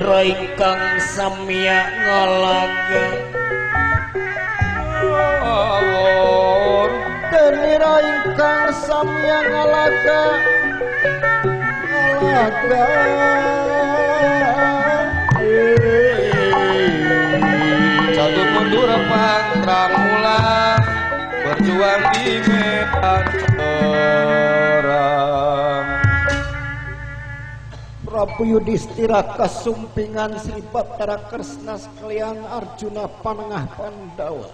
Nira ingkang samya ngalaga Nira ingkang samya ngalaga ngalaga Satu mundur pantrang ulang berjuang di medan perang. Prabu Yudhistira kasumpingan Sri Bathara Kresna sekalian Arjuna panengah Pandawa.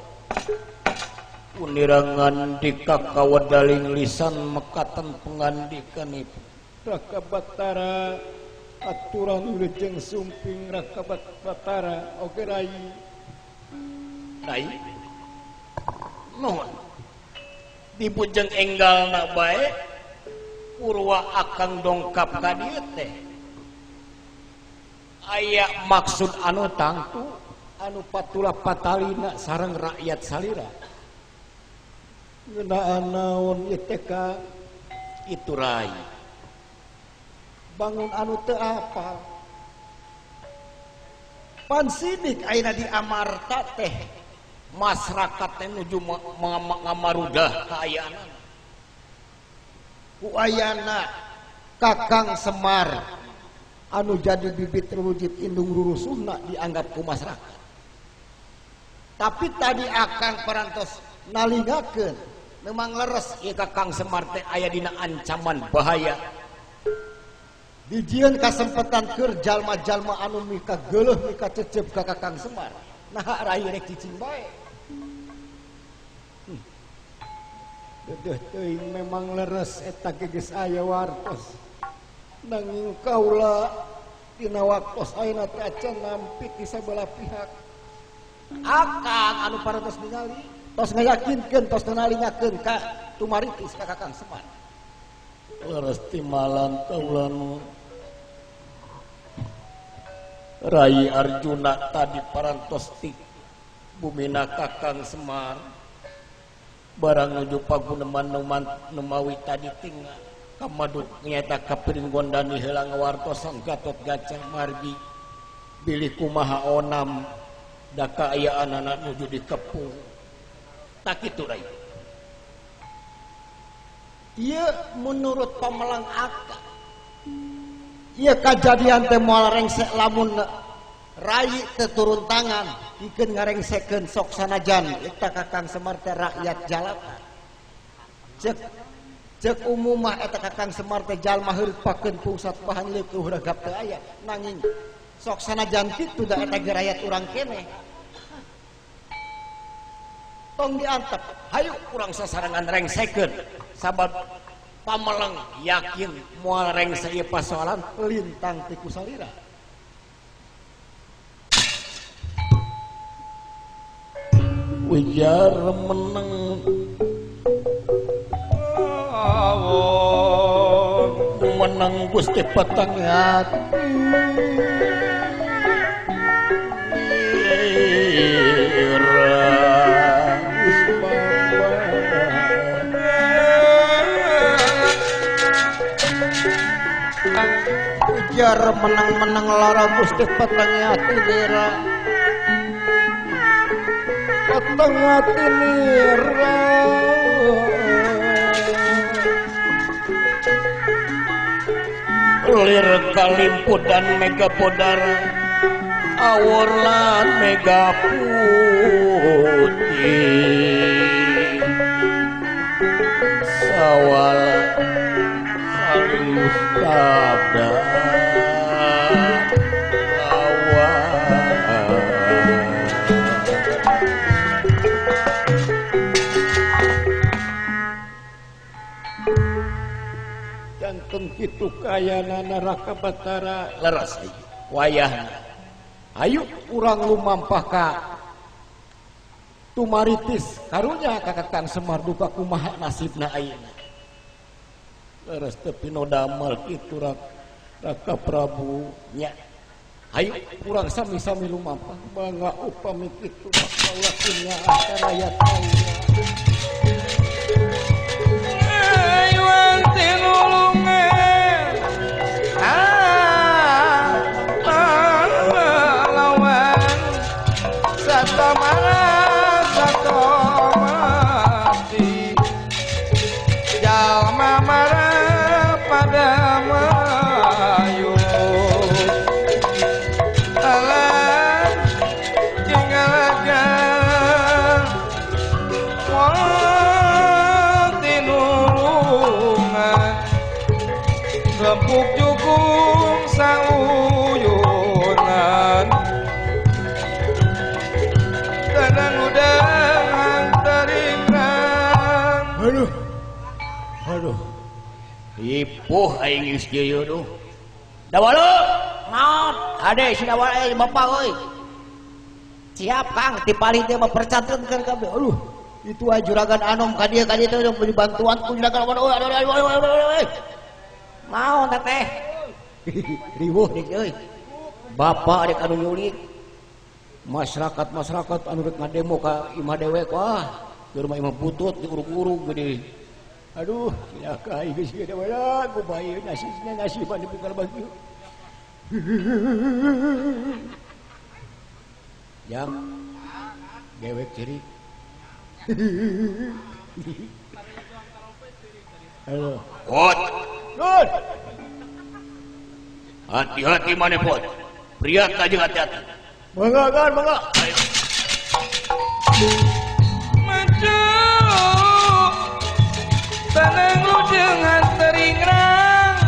Punira ngandika kawedaling lisan mekaten pengandikanipun. Raka Bathara aturan wilujeng sumping Raka Bathara oge rai. Rai nuhun dibujeng enggalna bae purwa akang dongkap ka dieu teh aya maksud anu tangtu anu patula patalina sareng rakyat salira ngeunaan naon ieu teh ka itu rai bangun anu teu apal pan sidik ayeuna di Amarta teh masyarakat teh nuju ngamarudah kaayaan ku ayana Kakang Semar anu jadi bibit rujit indung rurusuhna dianggap ku masyarakat tapi tadi akang parantos nalingakeun memang leres ieu Kakang Semar teh aya dina ancaman bahaya dijieun kasempetan keur jalma-jalma anu mika geuleuh mika cecep ka Kakang Semar nah rai rek cicing bae dedeh teuing memang leres eta ge geus aya wartos nanging kaula dina waktos ayeuna teh acan nampi ti sabelah pihak akang anu parantos ningali tos ngayakinkeun tos nalingakeun ka tumaritis ka Kakang Semar leres timalan kaula nu Rai Arjuna tadi parantos ti bumina Kakang Semar barang nuju paguneman numawi tadi tinggal kamaduk nyata kapiring gondani heula ngawartosan Gatot Kaca margi bilih kumaha onam da kaayaanana nuju dikepung tak kitu rai. Ieu menurut pamelang akang ieu kajadian teh moal rengsek lamun rai teu turun tangan pikeun ngarengsekeun sok sanajan eta Kakang Semar teh rakyat jalata cek cek umumah eta Kakang Semar teh jalma heureupakeun pusat bahan leukeut huragap teu aya nanging sok sanajan kitu da eta ge rakyat urang keneh tong diantep hayu urang sasarengan rengsekeun sabab pameleng yakin moal rengse ieu pasoalan lintang ti kusalira ujar meneng menang Gusti Petang hati ujar menang-menang lara Gusti Petang hati nira Petang hati nira lir kalimpu dan mega podara awor lan mega putih sawal saling mustabda janten kitu kayanana Raka Bathara leres wayahna ayo urang lumampah ka tumaritis karunya ka Kakang Semar duka kumaha nasibna ayeuna leres teu pinodamel kitu Raka Prabu nya ayo urang sami-sami lumampah bangga upami kitu kaula punya rakyat kaula Tinulunge ah ah Satamara satomasti jalma marah pada mayu alam tinggal tinulungan gempuk jukung sauyunan tenang udang teringrang. Aduh aduh ipuh aing geus kieu duh dawalo naon ade si dawal euy bapak euy siap Kang ti palih teh mah percantenkeun kabeh. Aduh itu aja juragan anom ka dieu teh beli bantuan ku juragan anom. Aduh aduh aduh aduh naon teh riweuh deui euy bapak rek anu nyulik masyarakat masyarakat anu rek ngademo ka imah dewek wah keur mah imah butut diurug-urug gede. Aduh cilaka geus kieu bae ku bae nasibna nasiban dibuka bagi jam dewek ciri. Halo pot good hati-hati mana pot pria jeung hati-hati mangga kan mangga ayo maju tenang lujengan teringrang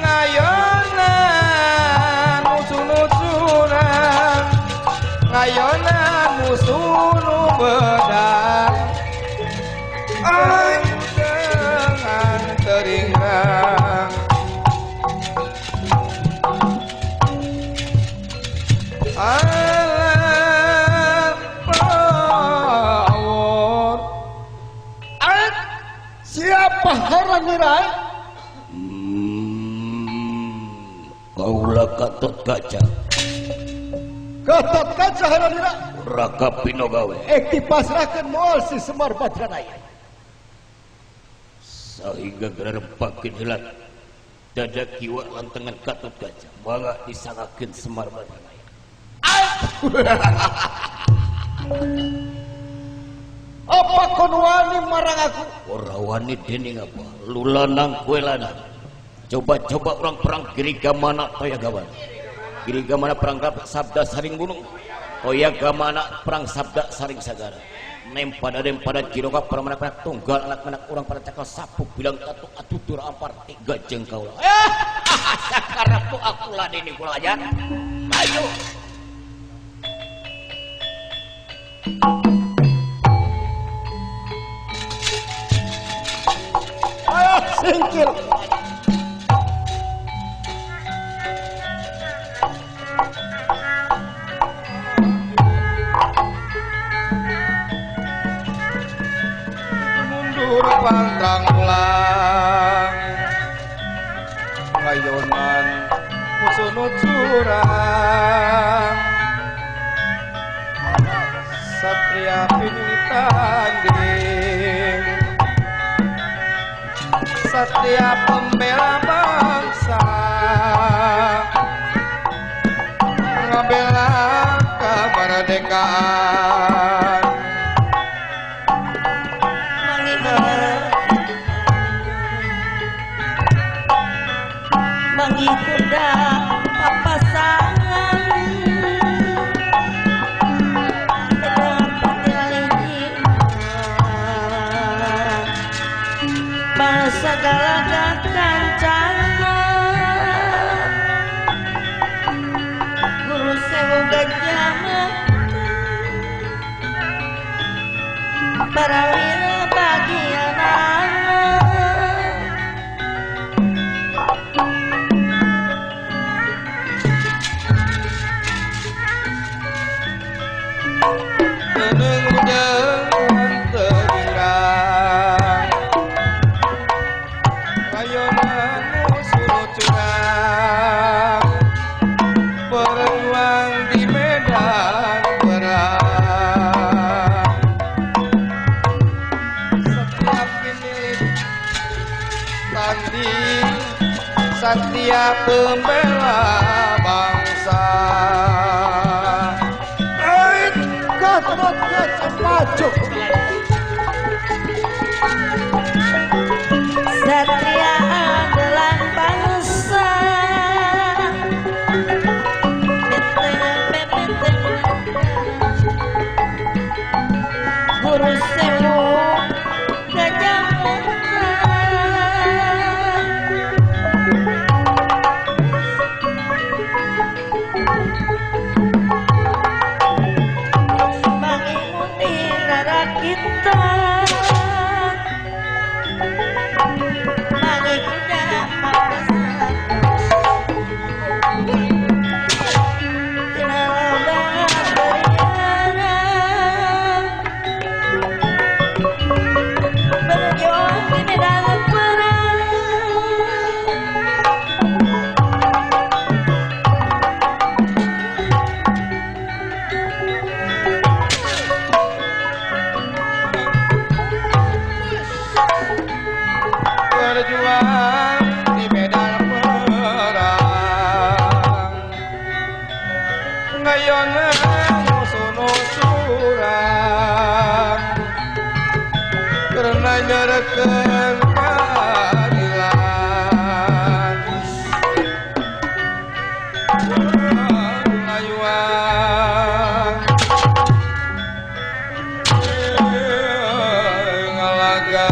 ngayonan musuh nu curang ngayonan musuh nu bedang dengan teringrang alam pawon. Siapa heran nirai? Kaula Gatot Kaca. Gatot Kaca heran nirai. Raka Pinogawe. Ek dipasrahkeun moal si Semar Badranaya. Sahingga gerempakeun heula dada kiwa lantengan Gatot Kaca. Mangga disangakeun Semar Badranaya. Apa kon wani marang aku? Ora wani dening apa? Lu lanang kowe lanang. Coba-coba orang perang Girigamana Toyagamana. Girigamana perang sabda saring gunung. Toyagamana perang sabda saring sagara. Nempada nempada jiroka perang mana perang tunggal anak anak orang pada cakal sapu bilang tatu atutur ampar tiga jengkau. Sakarepku aku lah dening kula aja. Maju. Ayo singkir. Mundur pantrang ulang ngayonan musuh nu curang satria pinili tanding satria pembela bangsa ngabela kemerdekaan mengikuda papasangan segala kancana guru sewu gajah para wira bagian. Satria pembela bangsa. Maju. Satria adalah bangsa. Guru Sewu Gajah Mada. Kita bagi kuda berjuang di medan perang. Berjuang di medan perang, ngayon musuh surang, karena nyerekeun keadilan. Ngayuan ngalaga.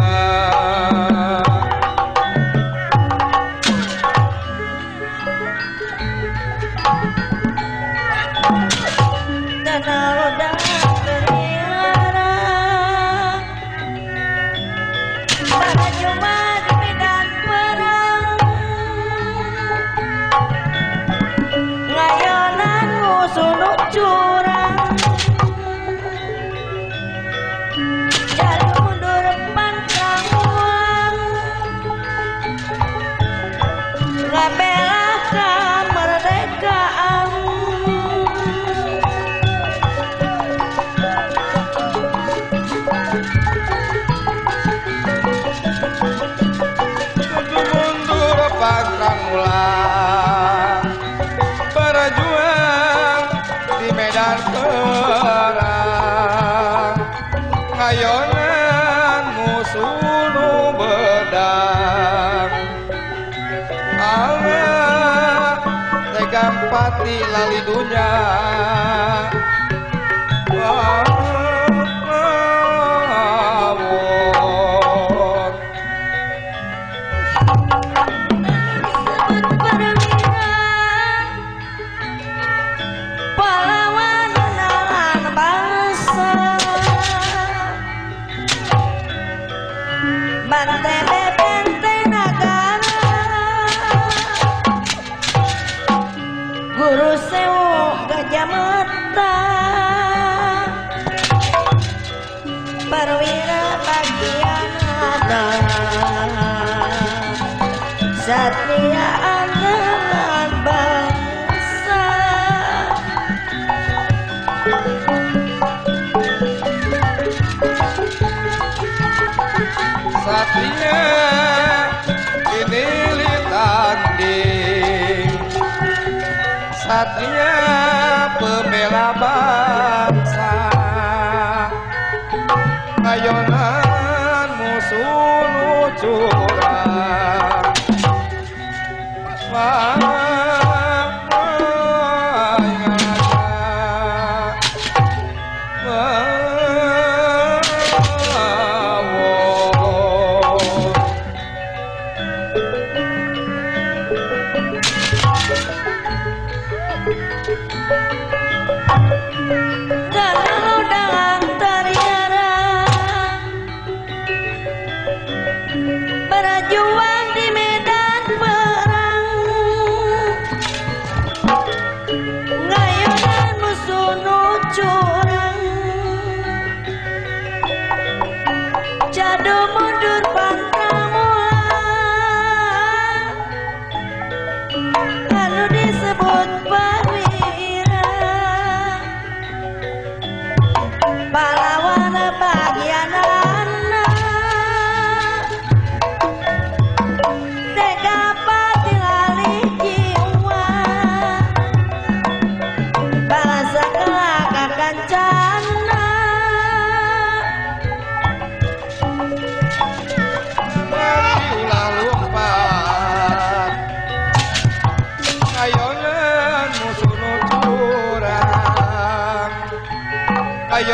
Berjuang di medan perang, ngayonan musuh nu bedang, Allah tegang pati lali dunya. Guru Sewu Gajah Mada, perwira bagian satria andalan bangsa. Satria ini tanding, satria pembela bangsa, ngayonan musuh nu curang. Berjuang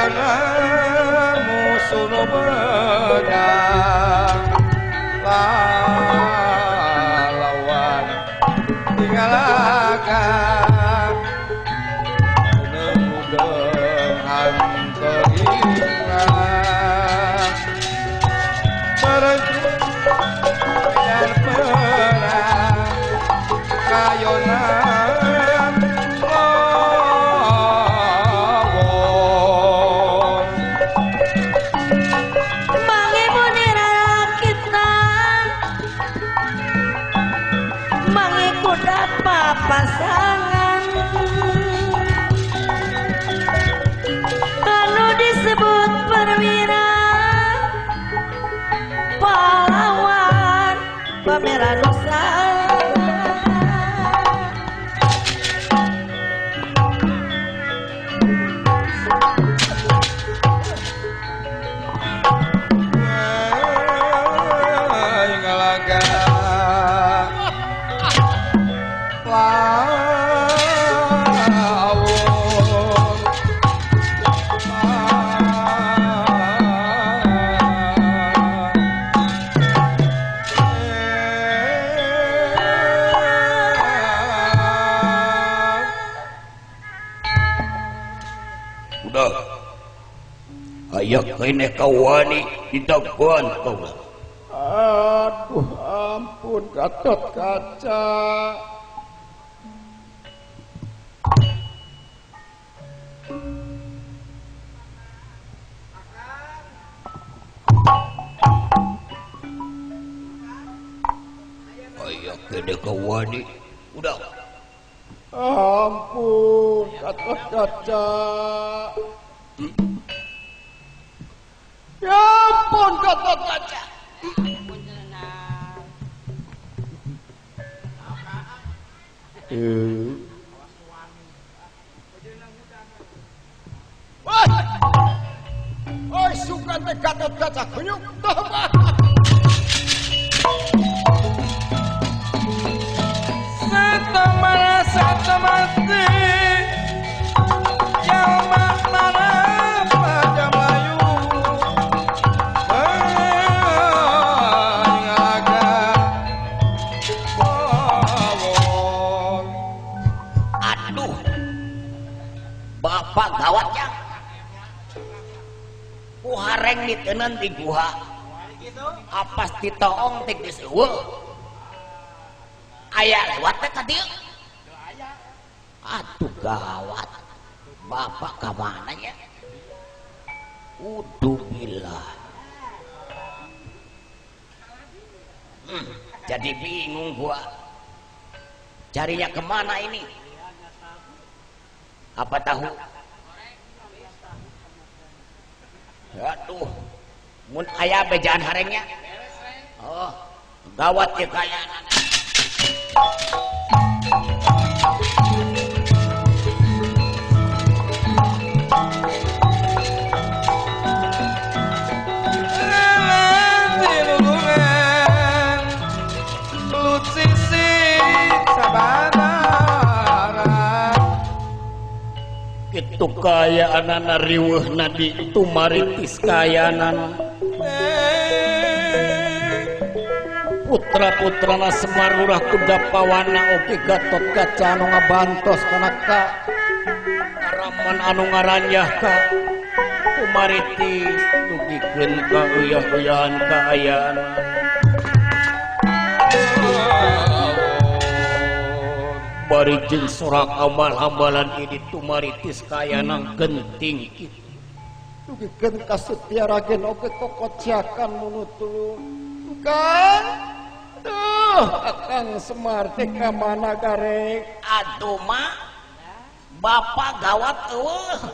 Kayonan musuh nu beunang lawan tinggalakan neudeng hanteurina merencana dan perang kayonan lawon. Mangi rakitan mangi kuda papasangan anu disebut perwira pahlawan pameran nusa. Ngalaga lawon. Udah aya keneh kawani ditakuan kaula. Aduh ampun Gatot Kaca. Aya keneh kawani udah. Ampun Gatot Kaca. Ya ampun Gatot Kaca. Woi, oi suka teh Gatot Kaca kunyuk. Satu mati jalma mana jamayu ngalaga bawon. Aduh bapak gawatnya ku hareng ditenan di guha apas ditoong teh geus eueuh aya lewat teh ka dieu. Aduh gawat bapak ka mana nya? Udubillah. Jadi bingung gua carinya kemana ini. Apa tahu? Aduh mun aya bejaan harengnya. Oh gawat ya kayana. Lelungan lucisi sabanara. Kitu kayaanana riweuhna di tumaritis kayanan putra-putrana Semar Lurah Kuda Pawana oge Gatot Kaca anu ngabantos kana ka karaman anu ngaranyah ka tumaritis dugikeun ka uyah-uyahan kaayaan. Bari jeung sorak amal-amalan ini tumaritis kayanang genting kitu. Dugikeun ka setia ragen oge kokociakan munutulung. Kang tuh Akang Semar teh ka mana gareng? Aduh mak bapak gawat eueuh.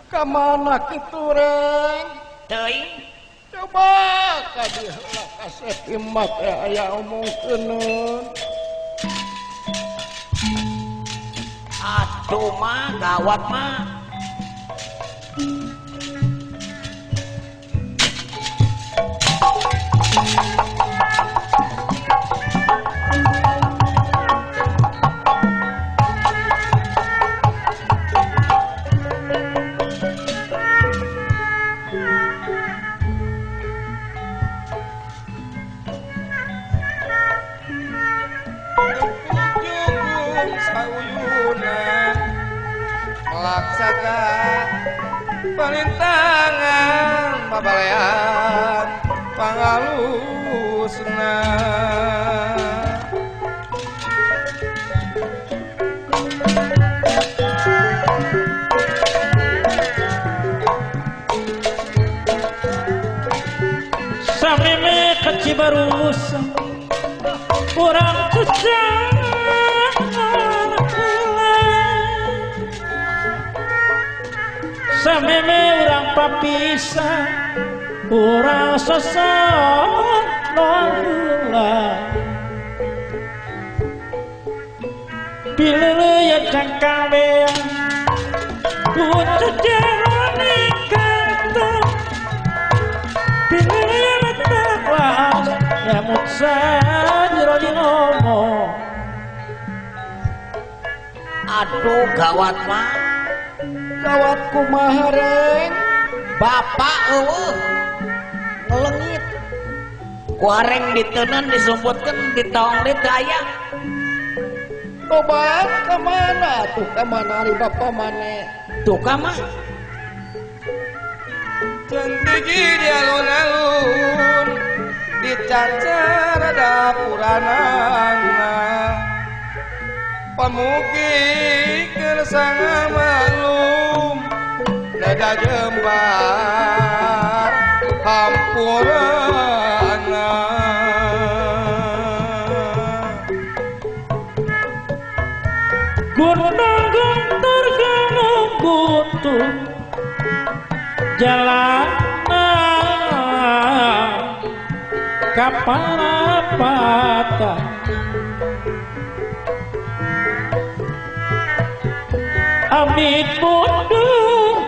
Ka mana kitu reng? Teuing. Coba ka dieu heula kasep imat teh aya omongkeuneun. Aduh mah gawat mah. Palintangan babalean pangalusna. Sameme ka Cibarusah urang cucang sameme urang papisah urang sosok nolula pileuleun cangkabean kucu jerone kata pileuleun takwas nyamut sajero dinomo. Aduh gawat mah. Gawat kumaha reng? Bapak eueuh ngelengit. Ku areng diteunan disumputkeun ditong deui teu aya. Tobat ka mana tuh ka mana ari bapa maneh? Tuh ka mah. Centigi di alun-alun dicacar dapuranana pamugi keur sanga maklum neda jembar hampurana. Gunung guntur gunung guntur jalanan kaparapatan amit mundur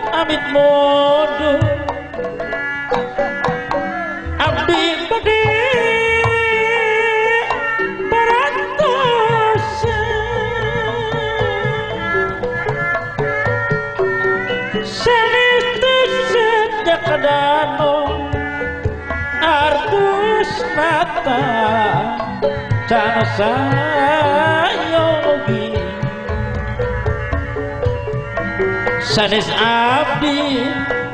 abdi bade parantos sanes sejak kadano artus mata can sayogi sanes abdi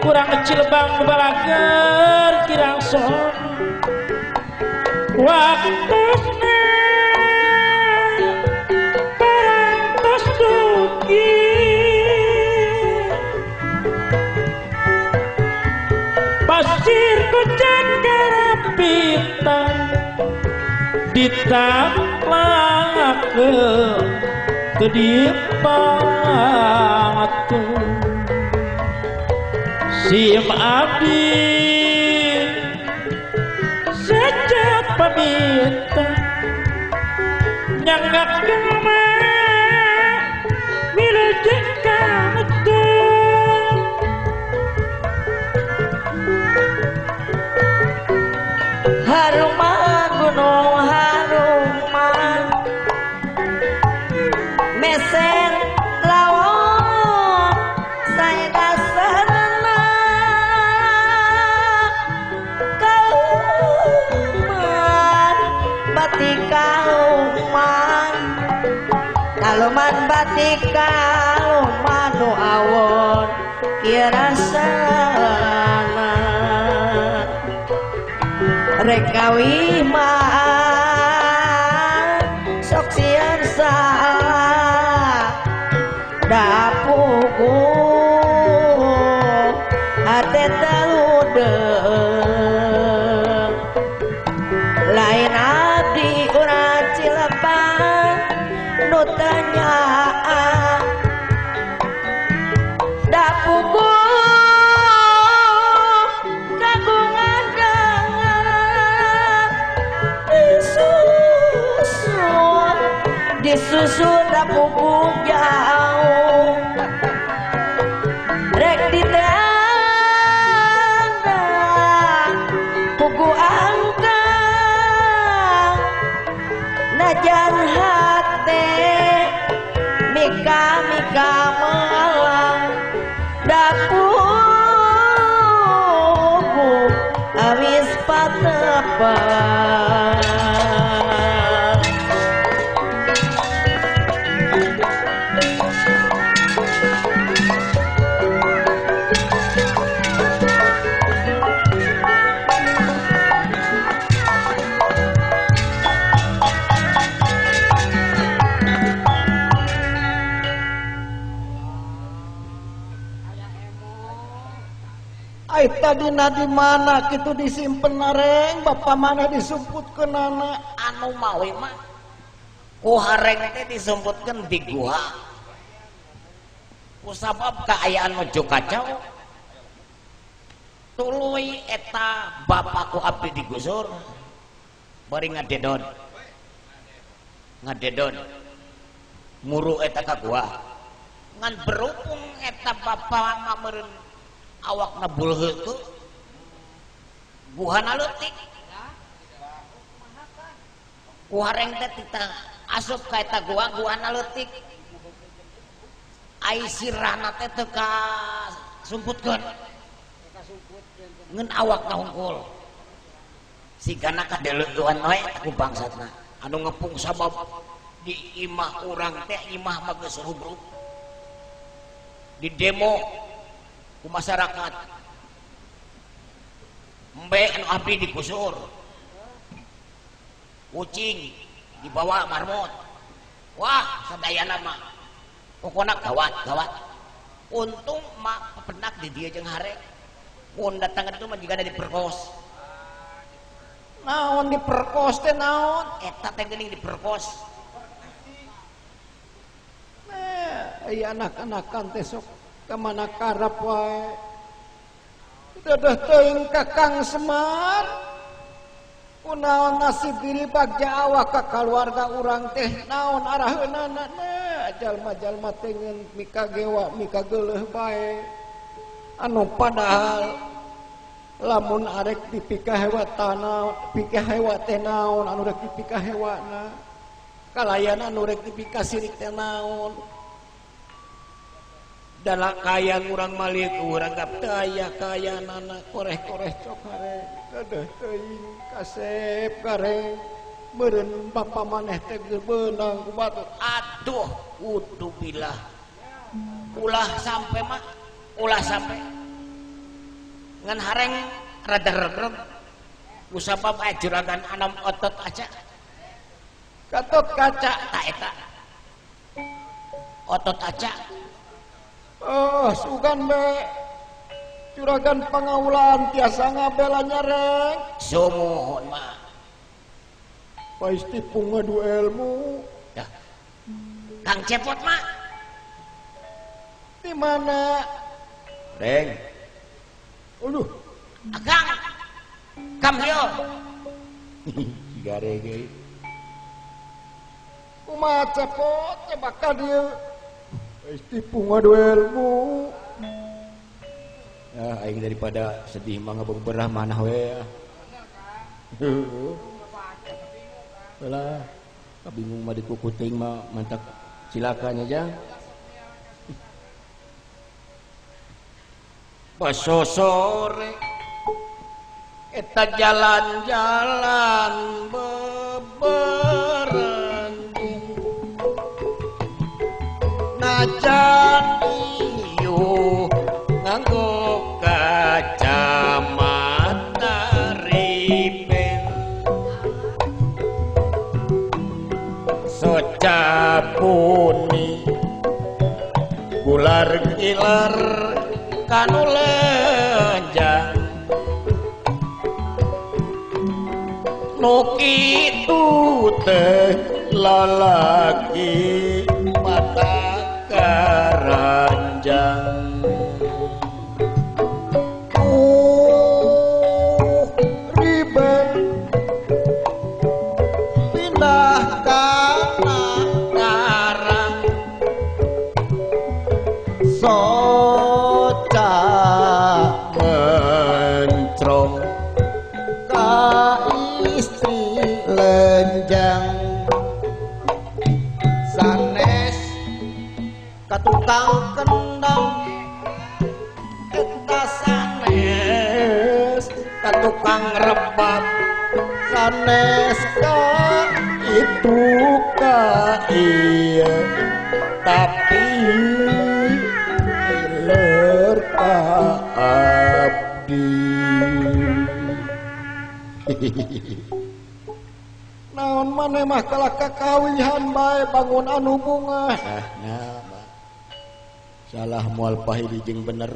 kurang kecil bang balager kirang son waktosna parantos dugi pasir kucing karapitan ditaplakeun teu dipangakeun sim abdi sejak pamitan nyanggap gema wilujeng kametu. Haruma gunung haruma mesen lawon saya dasarna kauman batik kauman kaluman batik kaluman nu awon kirasana rek kawih mah sok sieun salah dapuku hate teu deung lain abdi urang Cileban nu teu nyaah dapuku disusun dapuku jauh rek ditanda puku angkang najan hate mika mika melang dapuku awis patepang. Ai tadi na di mana kitu disimpen nareng bapa maneh disumputkeun anak anu mawi mah ku hareng teh disumputkeun di guha kusabab kaayaan nuju kacau tuluy eta bapakku abdi digusur bari ngadedon ngadedon muru eta ka gua ngan berhubung eta bapa meureun awakna bulheukeun guhana leutik ku hareng teh tita asup ka eta gua guhana leutik ai sirahna teh teu kasumputkeun ngan awakna hungkul sigana kadeleueuan we ku bangsatna anu ngepung sabab di imah urang teh imah mah geus rubruk di demo ku masyarakat embe anu abdi digusur kucing dibawa marmot wah sadayana mah pokona gawat gawat untung mak pepenak di dia jeung harek mun datang itu mah jigana diperkos naon diperkos teh naon eta teh geuning diperkos nah ieu anak-anakan teh sok ka mana karep wae dadah teuing ka Kang Semar kunaon nasib diri bagja awak ka kaluarga urang teh naon araheunana jalma-jalma teh ngeun mikagewa mikageuleuh bae anu padahal lamun arek dipikahewa tanah pikahewa teh naon anu rek dipikahewana kalayan anu rek dipikasirik teh naon dalam kayan urang malik urang gap teu aya kayanana koreh-koreh cok hare dadah teuing kasep gareng meureun bapa maneh teh beunang ku batur aduh kudu bilah ulah sampai mah ulah sampai ngan hareng rada regreg kusabab aya juragan anom otot aca Gatot kaca tak eta otot aca oh sugan be juragan pangaulan tiasa ngabela nyareng sumuhun mah pasti ngadu ilmu ya. Kang Cepot mah di mana reng aduh akang kam yo garege kumaha Cepot coba ka dieu pasti ngadu ilmu ya aing daripada sedih mah ngabeberah manah we lah kabingung mah dikukuting mah mantak cilakanya jang baso sore eta jalan-jalan beberendung najan ieu nganggo kacamata riben soca puni gular gilar kanu lenjang nu kitu teh lalaki mata karanjang riben pindah kana karang soca mencrong ka istri lenjang sanes ka tukang kendang eta sanes ka tukang rebab sanes ka itu ka ieu tapi iler ka abdi. Naon maneh mah kalah kakawihan bae bangun anu bunga. Nah, salah moal pahili jeung bener.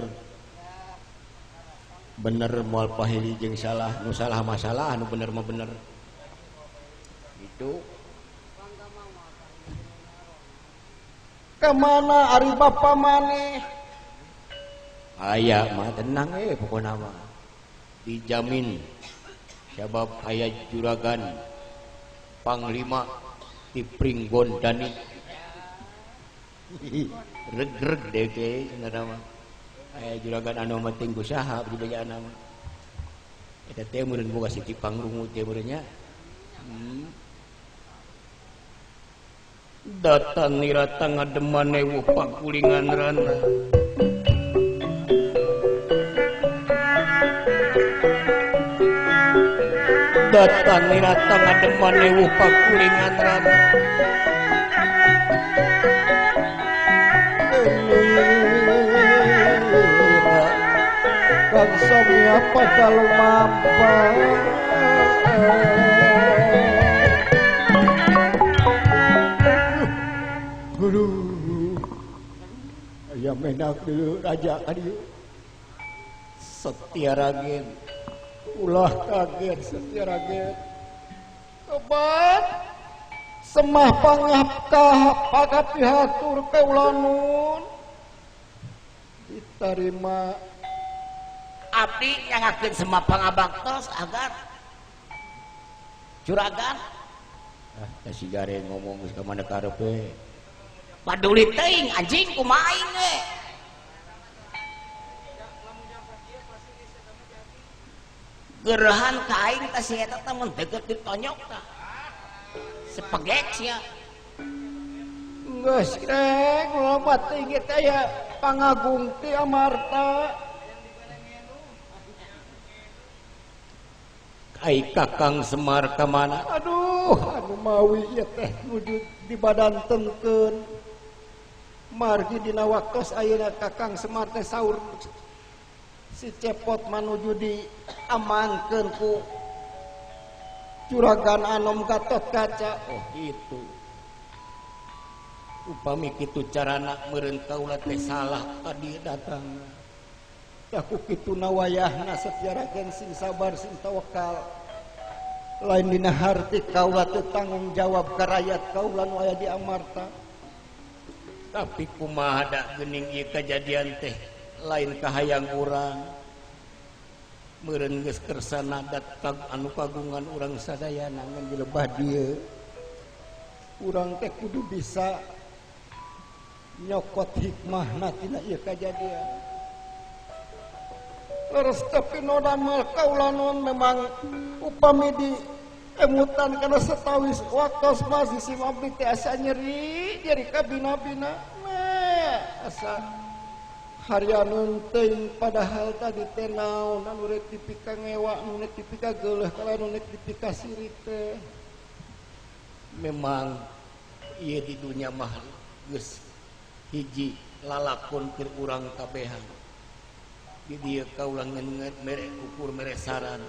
Bener moal pahili jeung salah, nu salah masalah, nu bener mah bener. Gitu. Kemana ari bapa maneh? Aya mah tenang pokona mah. Dijamin sabab aya juragan panglima di Pringgondani. Reg-reg deh cenah mah. Aya juragan anu mah ting saha di bejana mah. Eta teh meureun boga siti pangrungu teh meureun nya. Datan nirata ngademan ewuh pakulingan rana. Datan nirata ngademan ewuh pakulingan rana. Kang samia pada lumampah. Aduh, ayam enak dulu raja tadi. Setia Ragen, ulah kaget Setia Ragen. Tobat, semah pangapkah pakapihatur kaulanun diterima. Abdi yang ngakeun semah pangabaktos agar juragan. Ah, si gare ngomong geus ka mana karepe. Paduli teuing anjing kumaha aing we. Gerahan ka aing teh si eta teh mun deukeut ditonyok tah. Sepegek sia. Geus rek loba teuing teh aya pangagung ti Amarta. Ai Kakang Semar ka mana? Aduh, anu mawi ieu teh nuju di badan tengkeun. Margi dina waktos ayeuna Kakang Semar teh saur si Cepot manuju di amangkeun ku juragan Anom Gatotkaca. Oh gitu. Upami kitu carana meureun kaula teh salah tadi datang. Tah ku kituna wayahna Setia Ragen sing sabar sing tawakal. Lain dina harti kaula teu tanggung jawab ka rakyat kaula nu aya di Amarta. Tapi kumaha da geuning ieu kajadian teh lain kahayang urang. Meureun geus kersana dat anu kagungan urang sadayana ngan dilebah dieu. Urang teh kudu bisa nyokot hikmahna tina ieu kajadian. Leres tapi nodamel kaula nun memang upami di emutan kana setawis waktos masih si abdi teh asa nyeri jadi kabina-bina nah asa harianun teuing padahal tadi teh naon anu rek dipika ngewa anu rek dipika geuleuh kalau anu rek dipika sirik teh. Memang ieu di dunya mah geus hiji lalakon keur urang kabehan. Di dieu kaula ngan mere ukur mere saran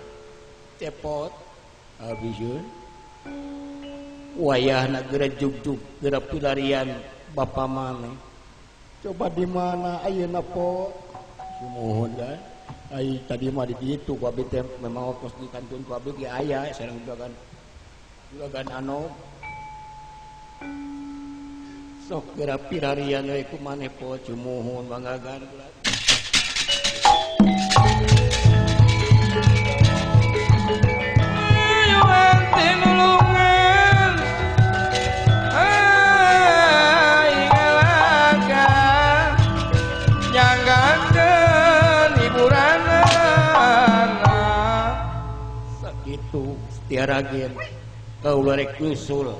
Cepot abisieun wayahna geura jugjug geura pilarian bapa maneh. Coba di mana ayeuna po? Sumuhun kan. Ai tadi mah di ditu ku abdi teh memang waktos di kantun ku abdi ge aya sareng juragan Anom. Sok geura pilarian we ku maneh po cumuhun manggagan. Sakitu Setia Ragen kaula rek nyusul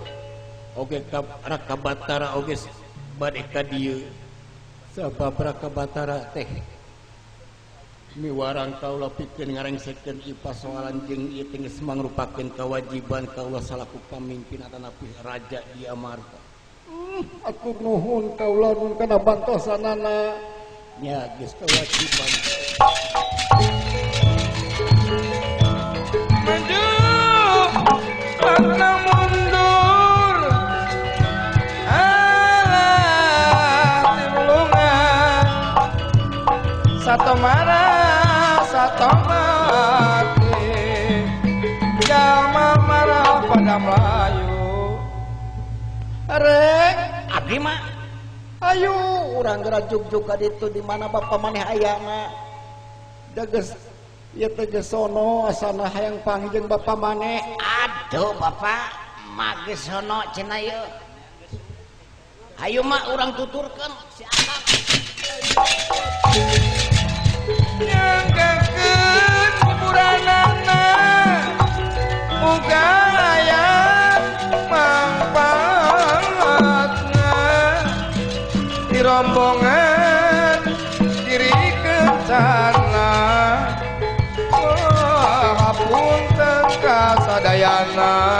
oge ka Raka Batara oge bade ka dieu sabab Raka Batara teh miwarang kaula pikeun ngarengsekeun ieu pasoalan jeung ieu teh geus mangrupakeun kawajiban kaula salaku pamimpin atanapi raja di Amarta. Atur nuhun kaula nun kana bantosanana nya geus kewajiban. Maju karena mundur alah timulungan satu marah Satomati jalma marah pada Melayu rek abdi mah ayo urang geura jugjug ka ditu di mana bapa maneh ayana deges ieu teh geus sono asana hayang panggih jeung bapa maneh. Aduh bapak mah geus sono cenah ieu. Hayu mah urang tuturkeun si akang. Nyanggakeun kuburanana muga aya mangpaatna di rombongan diri kencana. Wah hapunten ka sadayana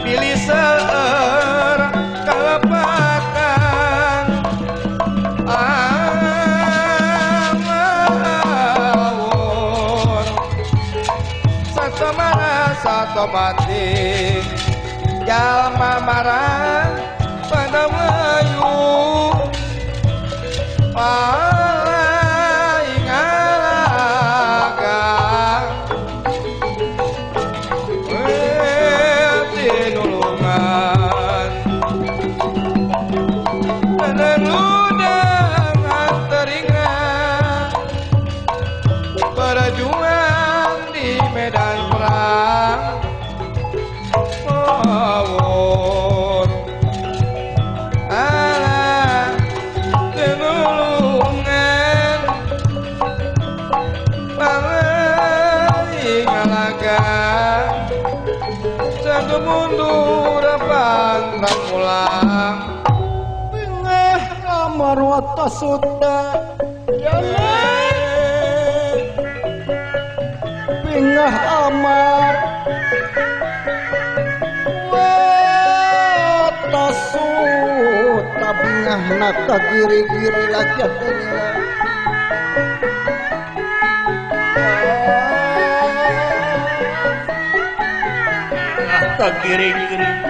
bilih seueur kalepatan awon satomara satomati jalma marah pada Melayu palai ngalaga tinulungan peneludang teringat berjuang di medan perang. Mawon ala tinulungan palai ngalaga satu mundur pantang pulang. Bingeh amar wata suta bingeh amar wata suta bingeh naka giri-giri lagi giring-giring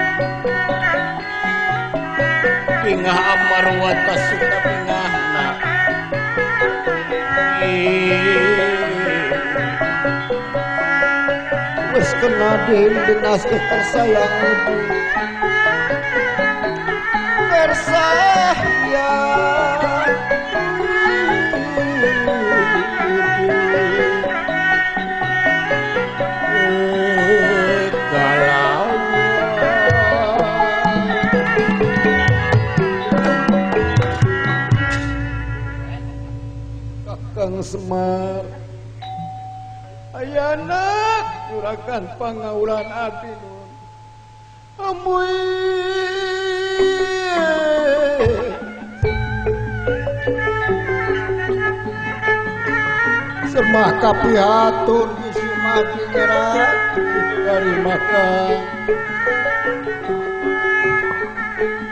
bingah amar wata suta bingahna wis kena dinas tersayang ibu tersayang Kakang Semar ayana juragan pangaulan abdi nun amui semah kapihatur bisi mati ngerak dari makan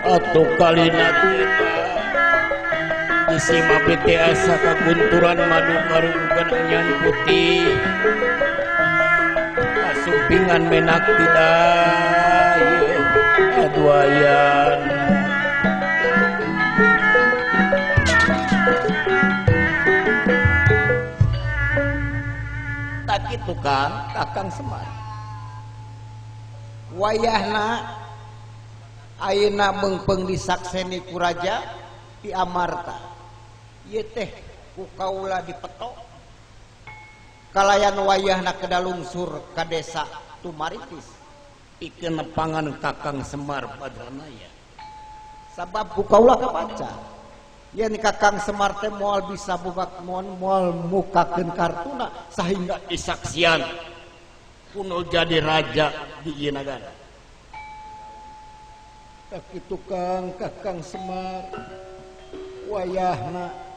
atau kalina isi mapiti asa kagunturan madu karungkan enyan putih kasumpingan menak tidak aduayan tak gitu kan Kakang Semar wayahna ayeuna meungpeung disakseni ku raja di Amarta ieu teh ku kaula dipetok kalayan wayahna kedalungsur ka desa Tumaritis pikeun nepangan Kakang Semar Badranaya sabab ku kaula kabaca yen Kakang Semar teh moal bisa buka moal mukakeun kartuna sahingga disaksian kuno jadi raja di ieu nagara. Tak kitu Kang Kakang Semar wayahna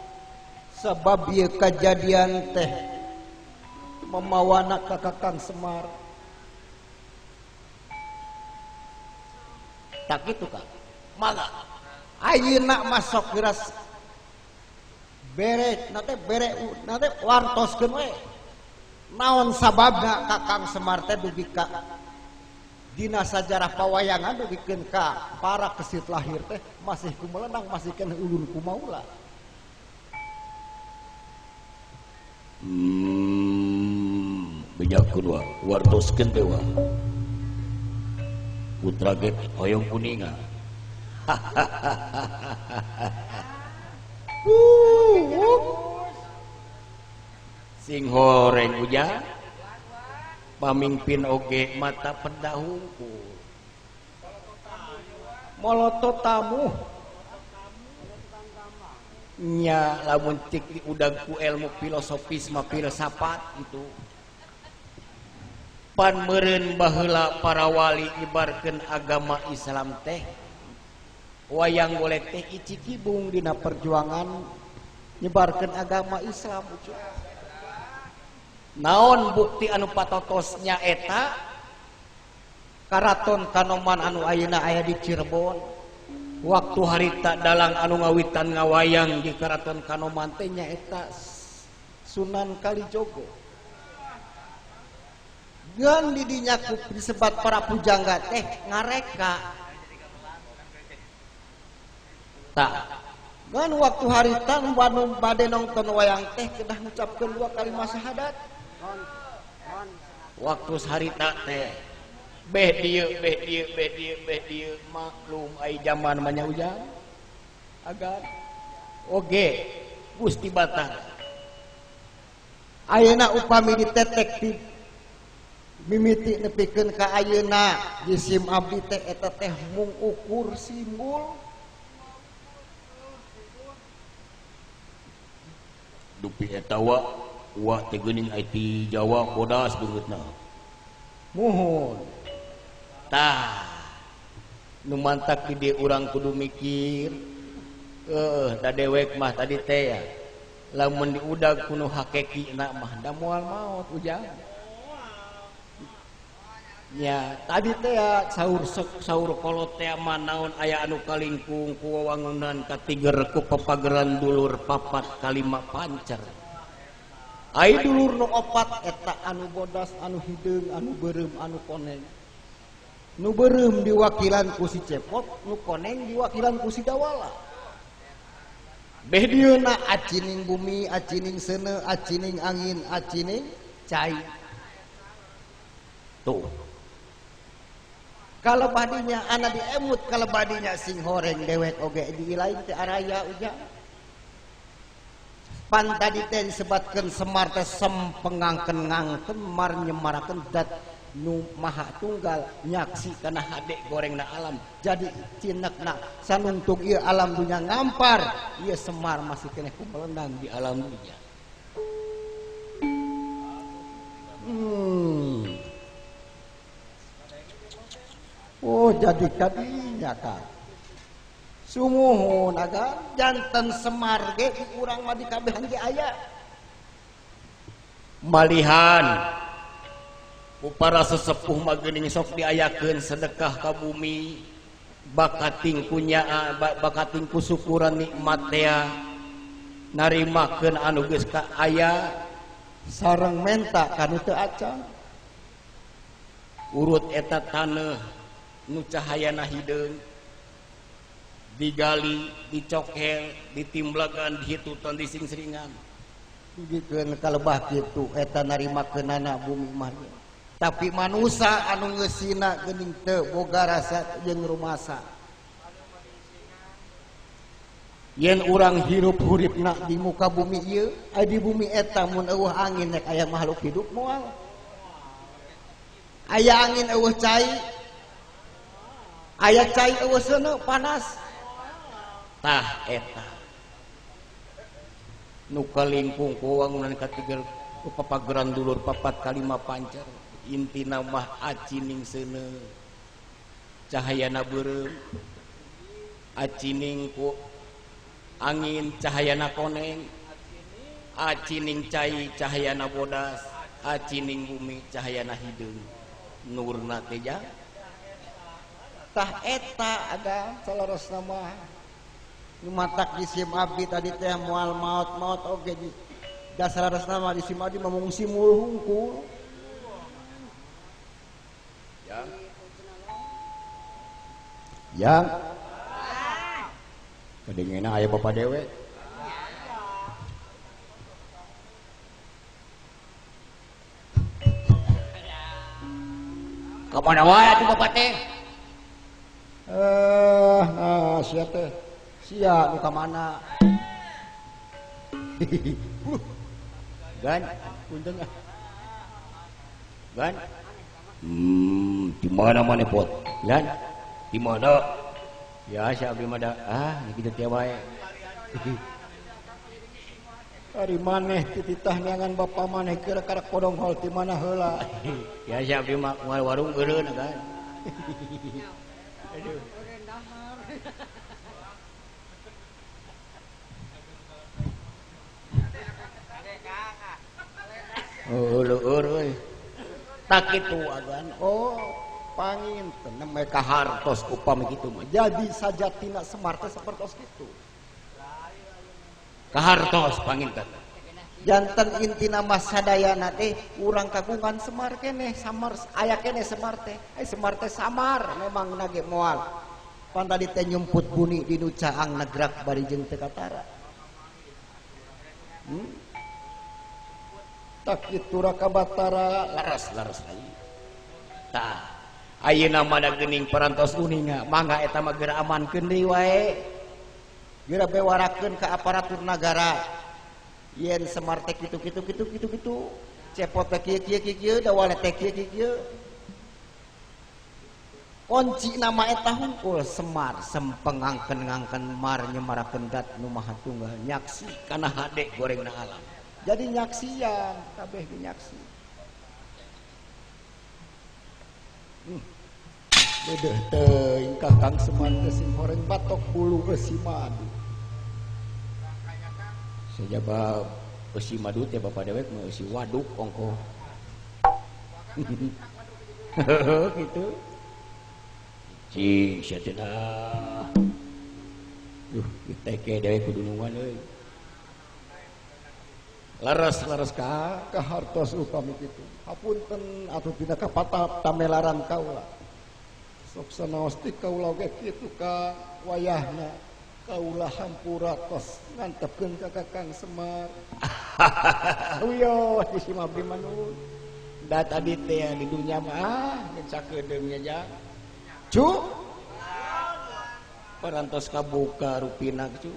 sabab ieu kajadian teh memawana ka Kakang Semar tak kitu Kang mangga ayeuna masuk geus bere nate bere nate wartoskeun we naon sababna Kakang Semar teh dugi ka dina sajarah pawayangan dugikeun ka para kesit lahir teh masih kumelenang masih keneh ulun kumaula. Bejakeun wa wartoskeun teh wa. Putra ge hoyong kuninga. Sing horeng ujang pamimpin oge mata pedah hungkul molotot tamu nya lamun cik diudag ku ilmu filosofis mah filsafat gitu pan meureun baheula para wali nyebarkeun agama Islam teh wayang golek teh icikibung dina perjuangan nyebarkeun agama Islam. Naon bukti anu patotosnya eta Karaton Kanoman anu ayeuna aya di Cirebon waktu harita dalang anu ngawitan ngawayang di Karaton Kanoman teh nyaeta Sunan Kalijogo. Ngan di dinya ku disebat para pujangga teh ngareka. Tah ngan waktu harita nu bade nonton wayang teh kedah ngucapkeun dua kalimat syahadat. Waktu harita teh beh dieu beh dieu beh dieu beh dieu maklum ai zaman mah nya ujang agar oge Gusti Batara ayeuna upami ditetek di mimiti nepikeun ka ayeuna jisim abdi teh eta teh mung ukur simbol dupi eta wa wa teh geuning ai ti Jawa bodas beungeutna muhun. Tah nu mantak di dieu urang kudu mikir da dewek mah tadi teh ya lamun diudag kuno hakekina mah da moal maot ujang nya tadi teh ya saur saur kolot teh mah naon aya anu kalingkung ku wawangunan katiger ku papageran dulur papat kalima pancer ai dulur nu opat eta anu bodas anu hideung anu beureum anu koneng. Nu beureum diwakilan ku si Cepot, nu koneng diwakilan ku si Dawala. Beh dieuna acining bumi, acining seuneu, acining angin, acining cai. Tuh. Kalau badinya ana diemut, kalau badinya sing horeng dewek oge diilain teh araya ujang. Pan tadi teh disebatkeun Semar teh sempengangkeun ngangkeun mar nyemarakeun dat nu maha tunggal nyaksi kana hade gorengna alam jadi cinekna sanungtung ieu alam dunya ngampar ieu Semar masih keneh kumelendang di alam dunya. Oh jadi kadinya ka sumuhun aga janten Semar ge urang mah dikabehan ge aya malihan ku para sesepuh mah geuning sok diayakeun sedekah ka bumi bakating kunyaa bakating ku syukuran nikmat teh narimakeun anu geus ka aya sareng menta kanu teu acan urut eta taneuh nu cahayana hideung digali dicokel ditimblagan dihitutan disingsringan dugikeun kalebah kitu eta narimakeunana bumi mah. Tapi manusa anu ngeusina geuning teu boga rasa jeung rumasa. Yen urang hirup huripna di muka bumi ieu, aya di bumi eta mun eueuh angin rek aya makhluk hidup moal. Aya angin eueuh cai. Aya cai eueuh seuneu panas. Tah eta. Nu kalingkung ku wangunan katiga ku papageran dulur papat kalima pancer. Intina mah acining seuneu cahayana beureum acining ku angin cahayana koneng acining cai cahayana bodas acining bumi cahayana hideung nurna teh ja tah eta ada salarosna mah nu matak jisim abdi tadi teh moal maot-maot oge di dasarna mah jisim abdi mah mung simul hungkul. Yang kadengena aya bapak dewek. Ka mana wae atuh bapak teh? Nah sia teh. Sia nu ka mana? Gan, punten ah. Gan. Di mana maneh pot? Lan, di mana? Ya si abdi mah ah kitu teh wae. Ari maneh tititah neangan bapa maneh keur karek kodonghol ti mana heula. Ya si abdi mah warung eureun kan. Aduh. Oh, leueur euy. Tak kitu agan. Oh, panginten nembe kahartos upami kitu mah. Jadi sajatina Semar teh sapertos kitu. Kahartos panginten. Janten intina mah sadayana teh urang kagungan Semar keneh, samar aya keneh Semar teh. Ai Semar teh samar memang nage moal. Pan tadi teh nyumput buni di nu caang nagrak bari jeung teu katara. Tak kitu Raka Batara laras-laras lagi. Tah, ayeuna mah da geuning parantos uninga, mangga eta mah geura amankeun deui wae. Geura bewarakeun ka aparatur nagara. Yen Semar teh kitu kitu kitu kitu kitu, cepot teh kieu kieu kieu kieu, dawale teh kieu kieu kieu. Kunci nama eta hungkul Semar sempengangken-ngangken mar nyemarakeun dat nu maha tunggal nyaksi kana hade gorengna alam. Jadi nyaksian kabeh ge nyaksi. Dedeh teuing Kakang Semar teh sing horeng batok bulu eusi madu. Sajaba eusi madu teh bapa dewek mah eusi waduk ongkoh. Gitu. Cing sia teh dah. Duh, diteke dewek kudu nungguan euy. Laras-laras ka kahartos upami kitu. Hapunten atuh tina kapata tamelaran kaula. Sok sanaos ti kaula oge kitu ka wayahna kaula hampura tos ngantepkeun ka Kakang Semar. Wios di si abdi mah nuhun. Da tadi teh di dunya mah ah geus sakedeung nya jang. Cu. Parantos kabuka rupina cu.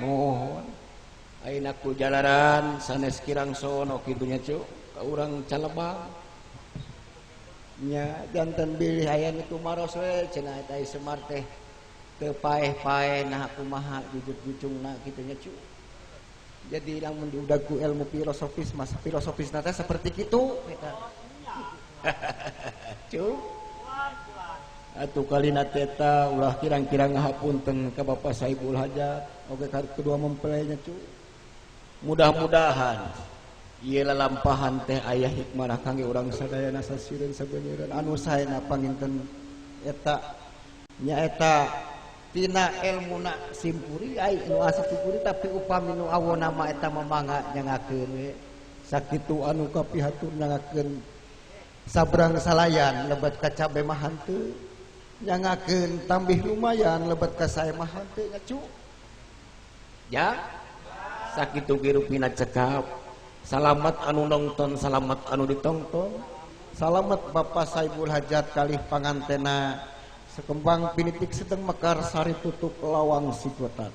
Mohon ayeuna ku jalaran sanes kirang sono kitu nya cu ka urang Calebang. Nya janten bilih aya nu tumaros we cenah eta Semar teh teu paeh-paeh nah kumaha jujur-jucungna kitu nya cu. Jadi lamun diudag ku ilmu filosofis mas filosofisna teh seperti kitu eta. Cu. Atuh kalina teta ulah kirang-kirang ngahapunten ka Bapak Saibul Hajat. Oke kedua mempelainya cu. Mudah-mudahan ieu lalampahan teh aya hikmah kangge urang sadayana sasireun sabeuneureun anu saena panginten eta nyaeta tina elmuna simpuri ai nu asup simpuri tapi upami nu awona mah eta mangga nyangakeun we sakitu anu kapihatur nyangakeun sabrang salayan lebet ka cabe mah henteu nyangakeun tambih lumayan lebet ka sae mah henteu nya cu ya. Sakitu ge rupina cekap. Salamat anu nonton, salamat anu ditongton. Salamat Bapak Saibul Hajat kalih pangantena sekembang pinitik sedeng mekar sari tutup lawang sigotat.